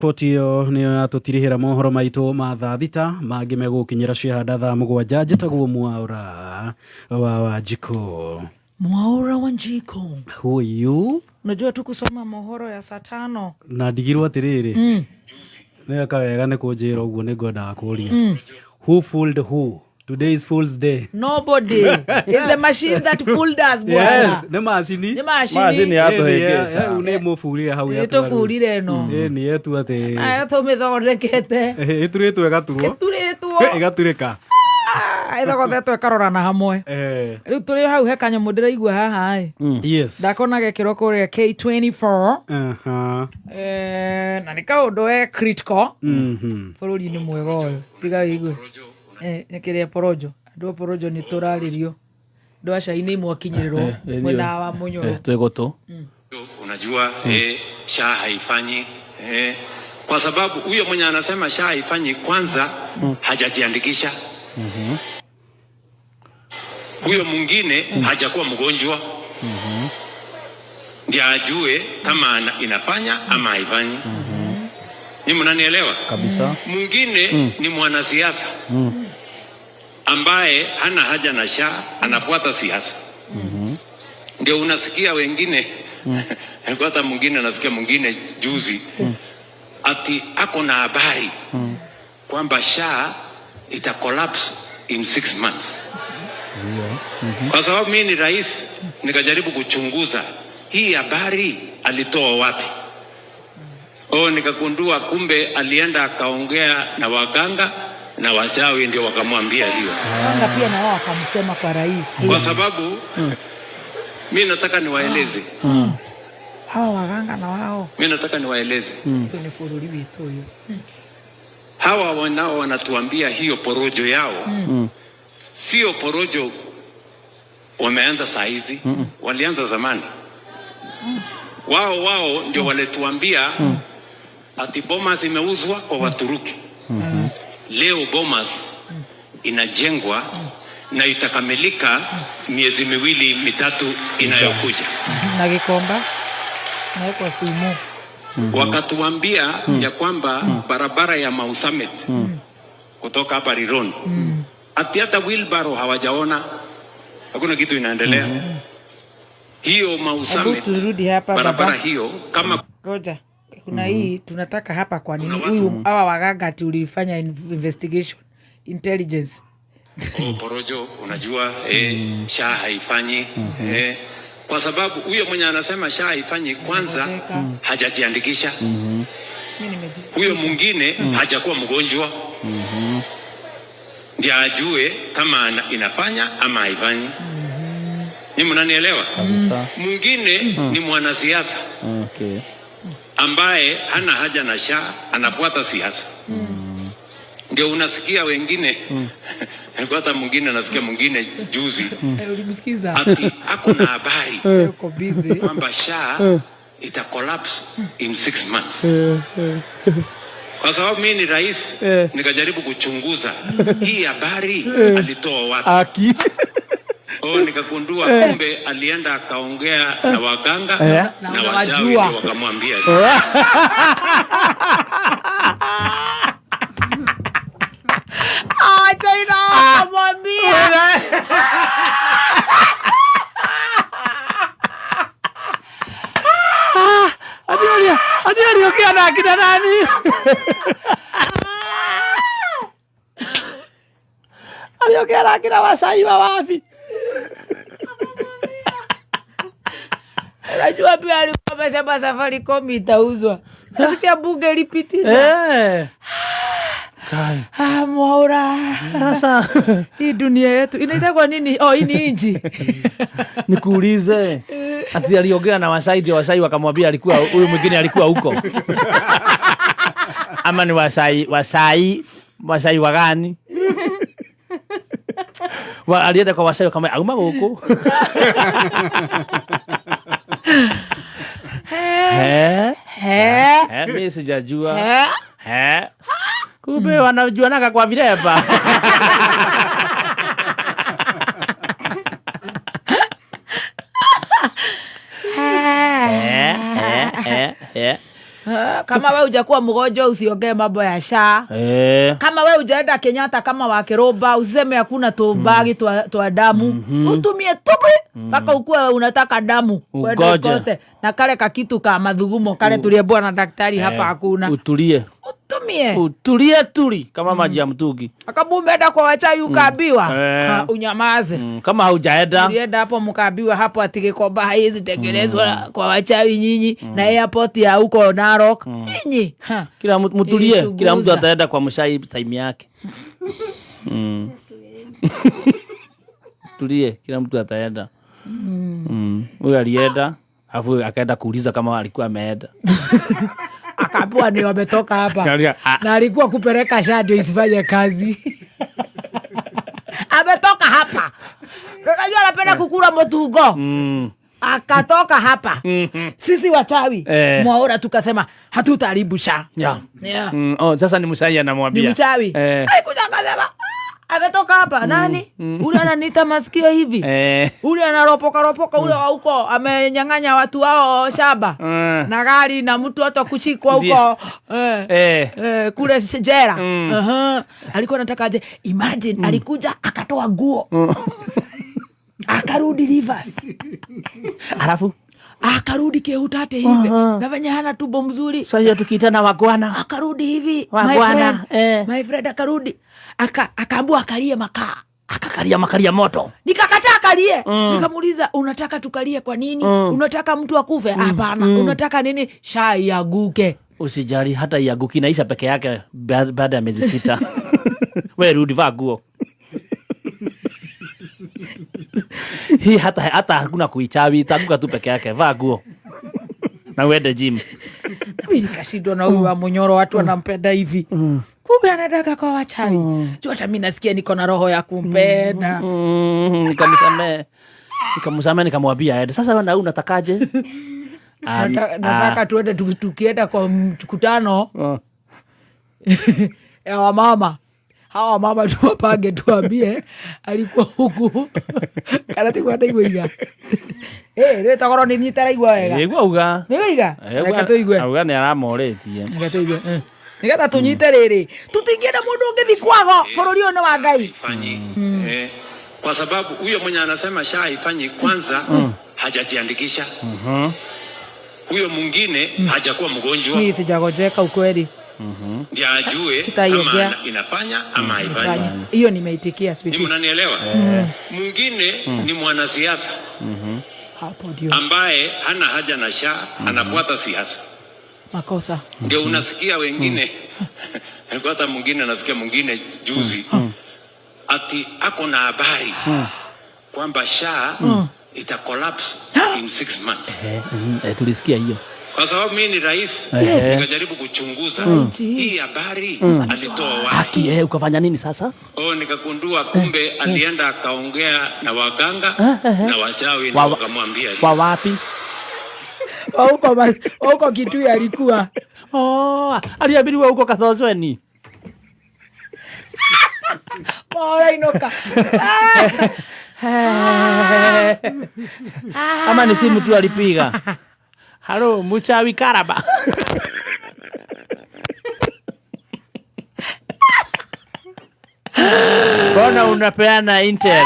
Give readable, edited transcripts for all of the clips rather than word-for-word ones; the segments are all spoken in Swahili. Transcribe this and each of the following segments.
Riboti ĩyo nĩyo yatũtirihĩra mohoro maitũ ma thaa 6, mangĩ megũkinyĩra ciahanda thaa 7. Njĩtagwo Mwaũra wa Wanjikũ. Mwaura Wanjiko. Who you? Unajua tu kusoma mohoro ya saa 5. Na ndigirwo atĩrĩrĩ, nĩweka wega nĩ kũnjĩra ũguo, nĩ ngwendaga kũria, who fooled who? Today is Fool's Day. Nobody. It's the machine that fooled us, bwana. Yes, nĩ macini. Nĩ macini. Macini ya tũhĩngĩca. Rĩu nĩ mũburire hau. Nĩ tũburire ĩno. Nĩ yetu atĩ Aya tũmĩthondekete. Ĩturĩtwo ĩgaturwo. Ĩturĩtwo. Ĩgaturĩka. Ah, ĩthogotetwo ĩkarorana hamwe. Rĩu tũrĩ hau he kanyamũ ndĩraigua haha ĩ. Ndakona gekĩrwo kũrĩa K24. Eh, na nĩ kaũndũ we critical. Bũrũri-inĩ mwega ũyũ tiga wĩigue. Eh, nĩ kĩrĩa porojo, andũ a porojo nĩ tũrarĩrio, andũ a cai nĩ mwakinyĩrĩrwo mwena wa Mũnyũrũ. Twĩ gũtũ. Unajua SHA haifanyi kwa sababu huyo mwenye anasema SHA haifanyi kwanza hajajiandikisha. Huyo mwingine hajakuwa mgonjwa ndiye ajue kama inafanya ama haifanyi. Ni mnanielewa? Kabisa. Mwingine ni mwanasiasa ambaye hana haja na SHA, anafuata siasa. Ndio unasikia wengine, hata mwingine nasikia mwingine juzi ati ako na habari kwamba SHA ita collapse in 6 months. Kwa sababu mimi ni rais, nikajaribu kuchunguza hii habari alitoa wapi. Oh, nikagundua kumbe alienda akaongea na waganga na wachawi ndio wakamwambia hiyo. Waganga pia na wao wakamsema kwa rais. Kwa sababu mi nataka niwaeleze, Hawa waganga na wao mi nataka niwaeleze nĩ bũrũri witũ ũyũ. Hawa wanao wanatuambia hiyo porojo yao sio porojo wameanza saa hizi, walianza zamani. Wao wao ndio walituambia ati Bomas imeuzwa kwa Waturuki. Leo Bomas inajengwa na itakamilika miezi 2 3 inayokuja. Na Gikomba nawekwa sumu. Wakatuambia ya kwamba barabara ya Mau Summit kutoka hapa Rironi, ati hata wheelbarrow hawajaona, hakuna kitu inaendelea. Hiyo Mau Hebu Summit turudi hapa barabara baba. hiyo kama Ngoja. Kuna hii tunataka hapa, kwa nini Kuna watu- huyu hawa waganga ati ulifanya investigation intelligence? Oh, porojo, unajua SHA haifanyi kwa sababu huyo mwenye anasema SHA haifanyi kwanza Nimegojeka. hajajiandikisha. Mimi nimeji Huyo mwingine hajakuwa mgonjwa ndiye ajue kama inafanya ama haifanyi. Ni mnanielewa? Kabisa. Mwingine ni mwanasiasa ambaye hana haja na SHA, anafuata siasa. Ndio unasikia wengine, hata mwingine nasikia mwingine juzi Eh, ulimsikiza? ati ako na habari Uko busy. kwamba SHA ita collapse in 6 months. Kwa sababu mimi ni rais, nikajaribu kuchunguza hii habari alitoa wapi. Aki. Oh, nikagundua kumbe alienda akaongea na waganga Na na wachawi wanawajua. ndio wakamwambia. Ah, China wakamwambia. Ati aliongea na akina nani? Aliongea na akina Wasai wa wapi? Unajua pia alikuwa amesema Safaricom itauzwa. Nasikia bunge lipitisha. Kai. Ah, Mwaura. Sasa Hii dunia yetu inaitwa nini? Oh, hii ni inji. Nikuulize, ati aliongea na Wasai ndio Wasai wakamwambia alikuwa huyu mwingine alikuwa huko, ama ni Wasai wagani? Alienda kwa Wasai wakamwambia auma gũkũ. Eh? Eh? Eh, mi sijajua. Eh? Eh? Kumbe wanajuanaga kwa viremba. Eh, eh, eh, eh. Ah, Kama we hujakuwa mgonjwa usiongee mambo ya SHA. Kama we hujaenda Kenyatta kama Wakirumba useme hakuna tubagi twa damu. Utumie tubi mpaka ukuwe unataka damu. Uende Ugoje. ukose. Na kale kakitu ka mathugumo kale tuliambiwa na daktari hapa hakuna. Utulie. Utumie. Utulie tuli kama maji ya mtungi. Kama umeenda kwa wachawi ukaambiwa, ha, unyamaze. Kama haujaenda. Ulienda hapo mkaambiwa hapo ati Gikomba haiwezi tengenezwa kwa wachawi nyinyi na airport ya huko Narok. Nyinyi. Ha. Kila mtulie, kila mtu Ilituguza. ataenda kwa mshai time yake. Tulie, kila mtu ataenda. Huyu alienda, alafu akaenda kuuliza kama alikuwa ameenda. Akaambiwa ni wametoka hapa. Kalia, ah. Na alikuwa kupeleka SHA ndio isifanye kazi. Ametoka hapa. Unajua anapenda kukula motugo. Akatoka hapa. Sisi wachawi Mwaura tukasema hatutaharibu SHA. Yeah. Oh, sasa ni mshai anamwambia. Ni mchawi. Alikuja akasema, ametoka hapa. Nani? Ule ananiita masikio hivi. Ule anaropoka ropoka ule wa huko amenyang'anya watu wao shamba. Na gari na mtu hata kushikwa huko. Kule jela. Alikuwa anataka aje. Imagine, alikuja akatoa nguo. Akarudi Rivers. Alafu akarudi Keutate hivi. Na venye hana tumbo mzuri. Sasa hiyo tukiitana wagwana. Akarudi hivi. My Wagwana, friend. My friend akarudi. Akaambiwa akalie makaa. Akakalia makalia moto. Nikakataa akalie. Nikamuuliza unataka tukalie kwa nini? Unataka mtu akufe? Hapana. Unataka nini? SHA iaguke. Usijali hata iaguki inaisha peke yake baada ya miezi 6. Wewe rudi vaa nguo. Hii hata hakuna kuichawi, itaanguka tu peke yake, vaa nguo. Na uende gym. Mimi nikashindwa na huyu wa Munyoro, watu wanampenda hivi. Kumbe anataka kwa wachawi. Juu hata mimi nasikia niko na roho ya kumpenda. Nikamsamehe. Nikamsamehe, nikamwambia aende. Sasa wewe na wewe unatakaje? Nataka tuende tukienda kwa mkutano ya wamama. Hawa mama tuwapange tuambie alikuwa huku. Kana ti kwenda igwe iga. Rĩu togoro nĩ niĩ itaraigua wega. Igua uga. Nĩ waiga? Uga. Reke tũigue. Auga nĩ aramorĩtie. Reke tũigue. Nĩgetha tũnyite rĩrĩ. Tũtingĩenda mũndũ ũngĩthiĩ kwago. Bũrũri ũyũ nĩ wa Ngai. Haifanyi. Kwa sababu huyo mwenye anasema SHA haifanyi kwanza hajajiandikisha. Huyo mwingine hajakuwa mgonjwa. Mimi sijagojeka ukweli. Ndiye ajue Sitaiongea. kama inafanya ama haifanyi. Fanya. Hiyo nimeitikia sweetie. Ni mnanielewa? Mwingine ni mwanasiasa. Hapo ndio. Ambaye hana haja na SHA, anafuata siasa. Makosa. Ndio unasikia wengine. Hata mwingine nasikia mwingine juzi. Ati ako na habari kwamba SHA ita collapse in 6 months. Tulisikia hiyo. Kwa sababu mimi ni rais, nikajaribu kuchunguza hii habari alitoa wapi. Haki, ukafanya nini sasa? Oh, nikagundua kumbe alienda akaongea na waganga na wachawi na wakamwambia. Wa wapi? Wa huko wa huko Kitui alikuwa. Oh, aliambiwa huko Kathozweni. Bora inoka. Ama ni simu tu alipiga. Halo, mchawi Karaba. Mbona unapeana intel?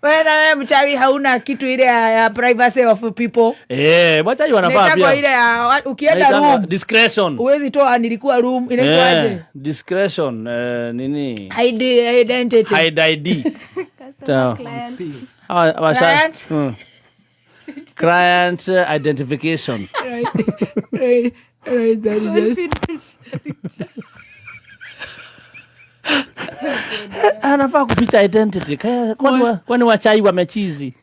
Wewe na wewe mchawi hauna kitu ile ya privacy of people. Wachawi wanafaa Inaitangwa pia. ile ya, ukienda Inaitangwa room. Discretion. Huwezi toa nilikuwa room, inaitwaje? Discretion, nini? ID, identity. Hide ID. Customer Sawa. clients. Hawa, hawa sha- Client? Client identification. Right. Right. Right, that is it. Confidentiality. Anafaa kuficha identity. Kaya, kwani wachai wamechizi?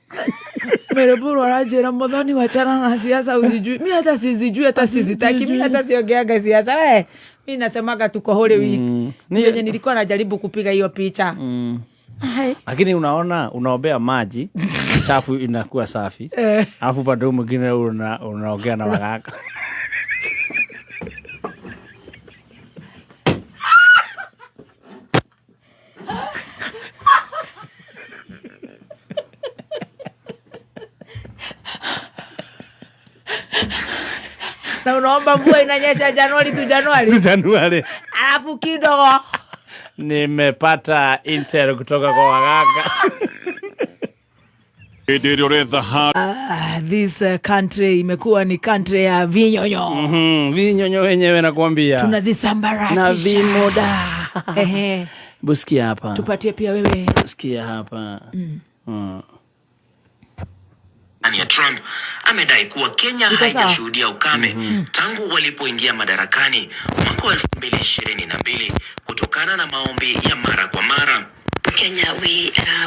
Mereburu anajera Muthoni, wachana na siasa usijui. Mimi hata sizijui, hata sizitaki. Mimi hata siongeaga siasa. We, mimi nasemaga tuko Holy Week. Ni Venye nilikuwa najaribu kupiga hiyo picha. Ai. Lakini unaona unaombea maji chafu inakuwa safi. Alafu upande huu mwingine unaongea na waganga. Na unaomba mvua inanyesha Januari tu Januari. Januari. Alafu kidogo Nimepata intel kutoka kwa waganga. This country imekuwa ni country ya vinyonyo. Vinyonyo wenyewe nakwambia. Tunazisambaratisha. Na vimoda. Ehe. Busikia hapa. Tupatie pia wewe. Sikia hapa. Ya Trump amedai kuwa Kenya Iko sawa. haijashuhudia ukame tangu walipoingia madarakani mwaka wa 2022 kutokana na maombi ya mara kwa mara. Kenya,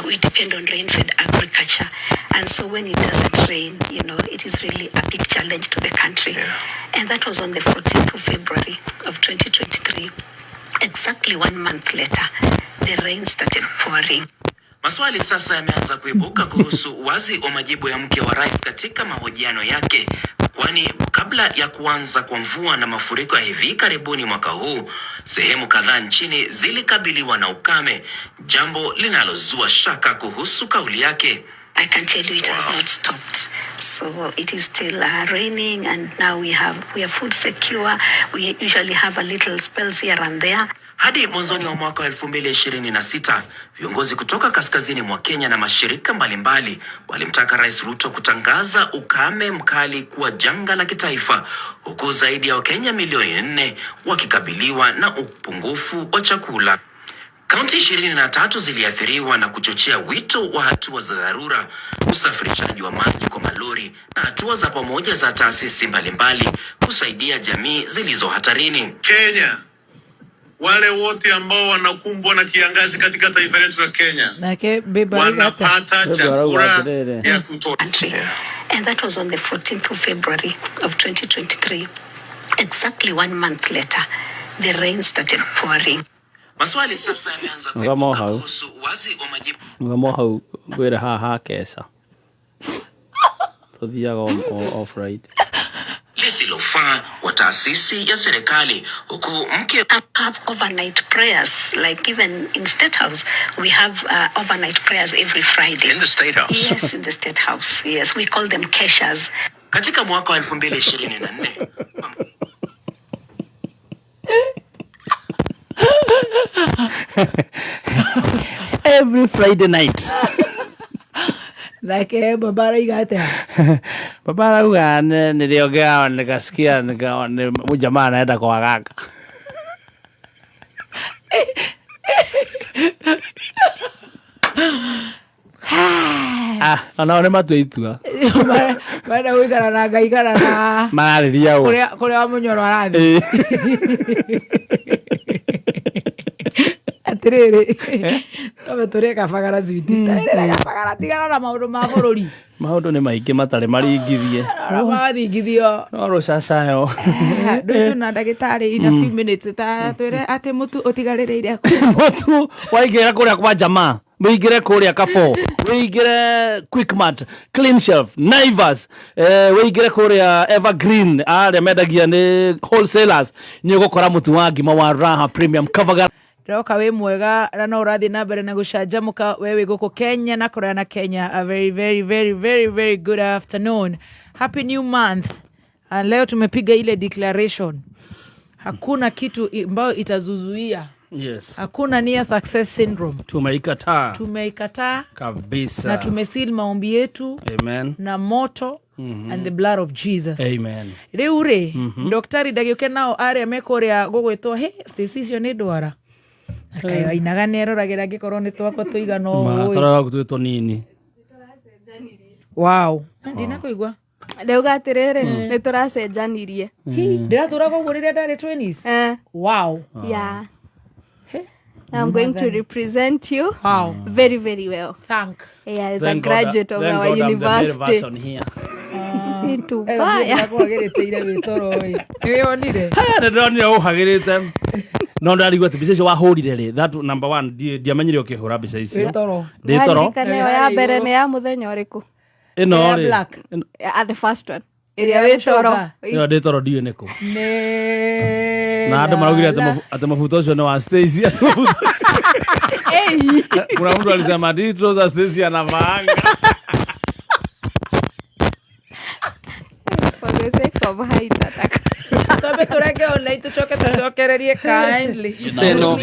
we depend on rain-fed agriculture, and so when it doesn't rain, it is really a big challenge to the country. And that was on the 14th of February of 2023. Exactly 1 month later, the rain started pouring. Maswali sasa yameanza kuibuka kuhusu uwazi wa majibu ya mke wa rais katika mahojiano yake, kwani kabla ya kuanza kwa mvua na mafuriko ya hivi karibuni mwaka huu, sehemu kadhaa nchini zilikabiliwa na ukame, jambo linalozua shaka kuhusu kauli yake. I can tell you it has not stopped. So it is still raining, and now we are food secure. We usually have a little spells here and there. Hadi mwanzoni wa mwaka wa 2026, viongozi kutoka kaskazini mwa Kenya na mashirika mbalimbali walimtaka Rais Ruto kutangaza ukame mkali kuwa janga la kitaifa, huku zaidi ya Wakenya milioni 4 wakikabiliwa na upungufu wa chakula. Kaunti 23 ziliathiriwa na kuchochea wito wa hatua za dharura, usafirishaji wa maji kwa malori na hatua za pamoja za taasisi mbalimbali kusaidia jamii zilizo hatarini. Kenya, wale wote ambao wanakumbwa na kiangazi katika taifa letu la Kenya Nake beba hata. wanapata Beba chakula ragu ya kutosha. Country. And that was on the 14th of February of 2023. Exactly 1 month later, the rain started pouring. Maswali sasa yameanza Ngamo kuibuka hau. kuhusu uwazi wa majibu Ngamo hau ngwĩre haha hakesa. Tũthiaga off ride. lisilofaa wa taasisi ya serikali, huku mke Have overnight prayers, like even in State House, we have overnight prayers every Friday. In the State House? Yes, in the State House. Yes, we call them keshas. Katika mwaka wa 2024 Every Friday night. Nake baba arauga atia? Baba arauga niliongea nikasikia huyu jamaa anaenda kwa waganga. Onao nĩ matua itua. Marenda gũikara na Ngai kana na Mararĩria ũ? Kũrĩa wa Mũnyoro arathiĩ. Atĩrĩrĩ, twambe tũrĩe kabagara switi. Tarĩrĩra kabagara, tigana na maũndũ ma bũrũri. Maũndũ nĩ maingĩ matarĩ maringithie. Ona mathingithio. No rũcacayo. Ndũitũ na ndagĩtarĩ in a few minutes, ta twĩre atĩ mũtu ũtigarĩrĩire kũ. Mũtu waingĩra kũrĩa kwa jamaa, wĩingĩre kũrĩa Carrefour, wĩingĩre Quickmart, Clean Shelf, Naivas, wĩingĩre kũrĩa Evergreen, arĩa mendagia nĩ wholesalers, nĩ ũgũkora mũtu wa ngima wa Raha Premium Kavagara. Ndĩroka wĩ mwega na no ũrathiĩ na mbere na gũcanjamũka we wĩ gũkũ Kenya na kũraya na Kenya. A very, very, very, very, very good afternoon. Happy new month. And leo tumepiga ile declaration. Hakuna kitu ambayo itazuzuia. Yes. Hakuna near success syndrome. Tumeikataa. Tumeikataa. Kabisa. Na tumeseal maombi yetu. Amen. Na moto. And the blood of Jesus. Amen. Rĩu rĩ, Daktari ndagĩũke nao arĩa me kũrĩa gũgwĩtwo, he, Stacy icio nĩ ndwara. Akayo ainaga nĩ eroragĩra angĩkorwo nĩ twakwa tũigana ũũ Ma, ĩ. tũrora twĩ tũnini. Wow. Ndinakũigua. Ndauga atĩrĩrĩ, nĩ tũracenjanirie. Hi, ndĩratũraga ũguo rĩrĩa ndarĩ twenties. Wow. Yeah. I'm going to represent you. Wow. Very, very well. Thank. Yeah, as a Thank God graduate of thank our God I'm the male university. version here. Ni tubaya. Kwagĩrĩte wĩtoro ĩ. Nĩwĩonire? Nĩ ndĩronire ũhagĩrĩte. No ndarigwo atĩ mbica icio wahũrire rĩ, that number one, ndiamenyire ũkĩhũra mbica icio. Wĩtoro. Ndĩ toro. Waririkana ĩyo ya mbere nĩ ya mũthenya ũrĩkũ? Ĩno Ya rĩ, black. ĩno- The first one. Ĩrĩa wĩ toro. Ĩrĩa ĩyo ndĩ toro ndiũĩ nĩkũ. Nĩ Na andũ maraugire atĩ mabuto ũcio nĩ wa Stacy, atĩ mabuto- Kuna mtu alisema hii trouser Stacy anavaanga. For the sake of height ataka. Twambe tũrenge online tũcoke tũcokererie kindly. Steno.